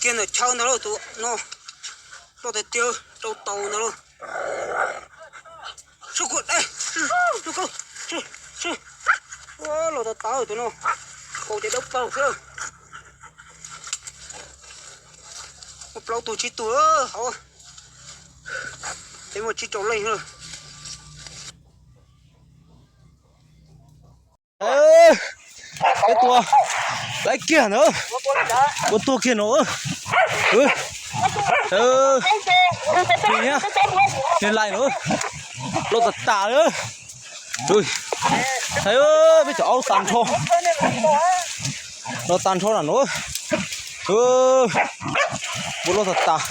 Tiag ntawm chaw ntawd lauj, tus no loj tiag tiag, rau taus ntawd lauj. Sub kuj dai, sub kuj, sub, sub. Ua los tas tas tus no, kaus ces dawb paug xwb. Muaj plaub tug tsib tug hauv, peb muaj tsib rau leej lawm. Peb tua, laib kiag ntawd, ua tuag kiag no. Niag lais no, los tas tas lawm. Hais, peb cov aub tas nrho, los tas nrho na no. Ua los tas tas.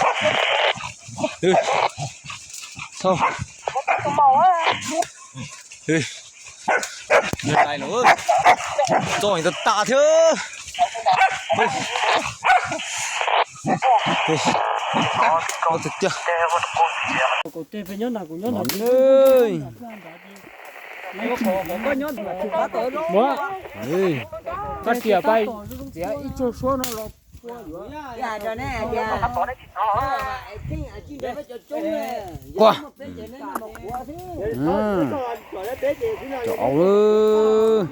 Txog tas tas thiab. Tiag. Koj tias pais txiav ib tug suab no los. Kua. Cov aub.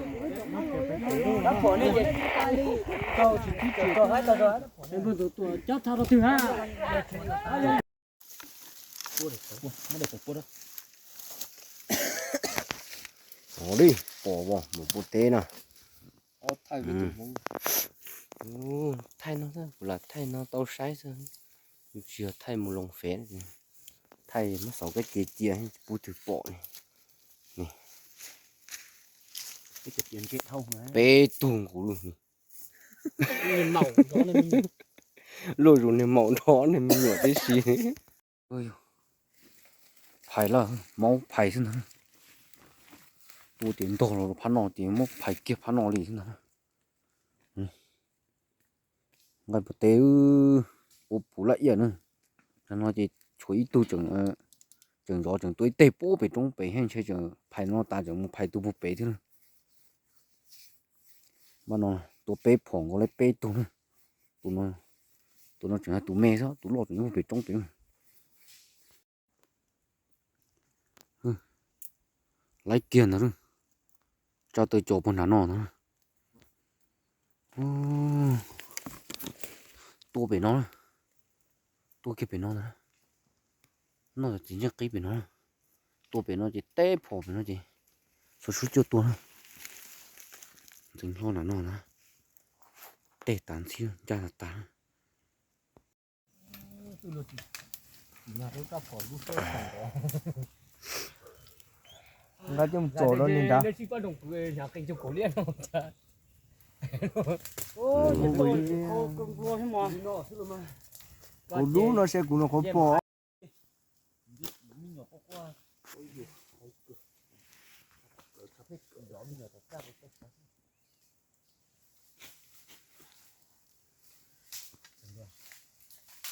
Ov li, pom mus pua teb na. Thaij no, kuv lam thaij no tau saib xwb, tsis yog thaij mus loo fem, thaij muab xauv kab ke cia pub twg pom li. Peb tug nqus lug. Luaj zus niag maum nrov niag me nyuam tib si. Phais lawm, maub phais xwb ntag. Tua tias ntog los phab no ces muab phais kiag phab no li xwb ntag. Nqaij npua teb ua puv laj iam na. Cov no ces tshuav ib tug tseem zov tseem tua ib teg puag pem roob pem, ntshe tseem phais no tas tseem mus phais tus puag pem thiab na. Npaj no tua peb phom nkaus li peb tug na. Tus no tseem yog tus me xwb, tus loj tseem nyob pem roob pem. Laib kiag ntag, tsa taw cos puag nram no ntag. Tua pem no, tua kiag pem no ntag. Noj txiv ntsej qib pem no, tua pem no ces teb phom pem no ces txhua sub cuaj tua na. Ntxeev hlo nram no ntag, teg tas ntxhiab ncaj tas tas. Nqa coj mus tsom rau li ntawd. Kuv lub no se kuv no qhuav pom.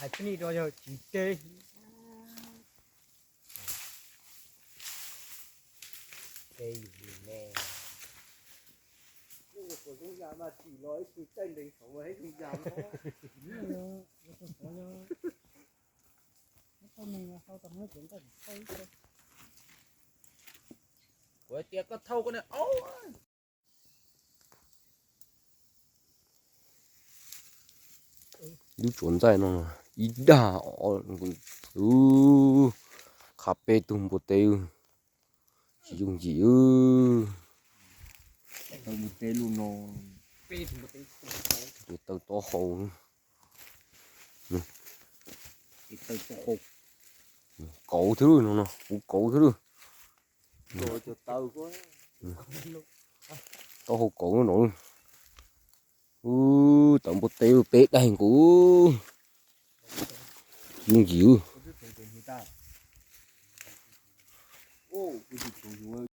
Hais peb nim no yog tsis teb. Teb yus li ne. Kuv zoo yam mas tsim los ib tug caij ntees saud mas ib zoo yam. Kuv hais tias koj thauj koj niag aub. Lub tsuas ntxaij no ib dag, qhav peb tug npua teb, tsis yooj yim. Taw npua teb lub no, taw taub hau, kauv thiab no, kuv kauv thiab. Taub hau kauv no. Ub, tawv npua teb peb daig nqus. Yooj yim.